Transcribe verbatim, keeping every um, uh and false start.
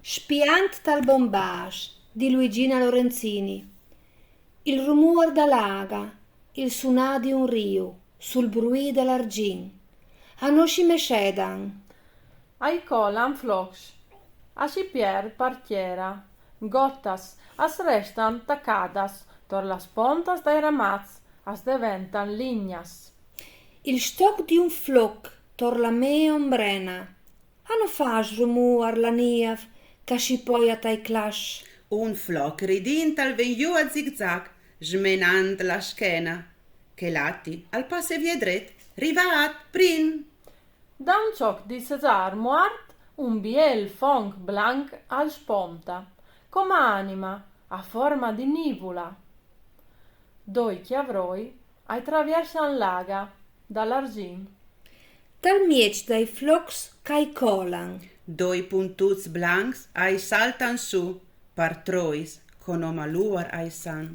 Spiant tal bombàs di Luigina Lorenzini. Il rumur da l'aga, il sunà di un riu sul bruì da l'argint. A no si messedan. A i colan flocs, a si pierd par tiera, gotas, as restan tacadas tor las pontas dai ramaçs, as deventan lignas. Il stoc di un floc tor la mê ombrena. A no fâs rumur la niev ch'a si poia tai clas. Un floc ridint al ven jù a zig-zag, smenant la schena. Chel ati al passe vie dret, rivât, prin. Da un çoc di sesâr muart un biel fonc blanc al sponta, coma anima, a forma di nivula. Doi cjavroi a i traviersan l'aga da l'argint. Tal mieç dai flocs ch'a i colan. Doi puntuts blancs a i saltan sù, par trois, coma luar a i san.